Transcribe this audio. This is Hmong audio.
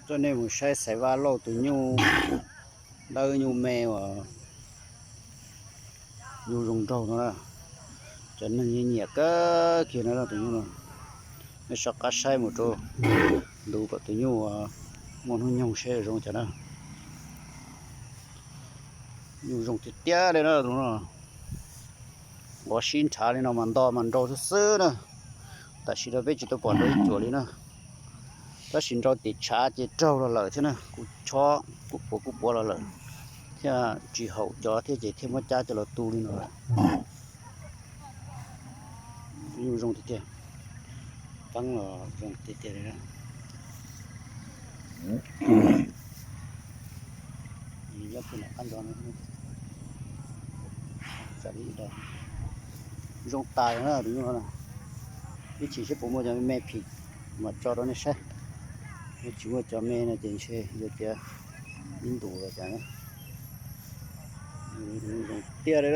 Coj nej mus saib Xaiv Vaj Lauj tus nyuj dawb nyuj me uas nyuj zoo nraug no na. Cov neeg nyiam kawg kiag no tus nyuj no. Nej soj qab saib mus rau ntu kom tus nyuj uas muaj hnub nyoog seb zoo cas na. Nyuj zoo tiag tiag li na tus no. Nquav sib nrhav li no mas nto mas nrau xwb xwb na. Tam sim no peb tsis tau pom nrau ib cuam li na. Tab sis nrau tim tshav ces raug los lawm thiab na, kuj chob kuj puav kuj puav los lawm, thiaj tsis haum cov thiab ces thiaj muab cab coj los tu li no. Nyuj zoo tiag tiag, teeb los zoo tiag tiag li na. Nyob puag nram qab ntsov no, zoo tas na tus nyuj no. Ib chim seb puas muaj cov me phim mas tso rau nej saib. Tsis muaj cov me no ces ntshe yuav tiav ib ntus los cas. Zoo tiag li.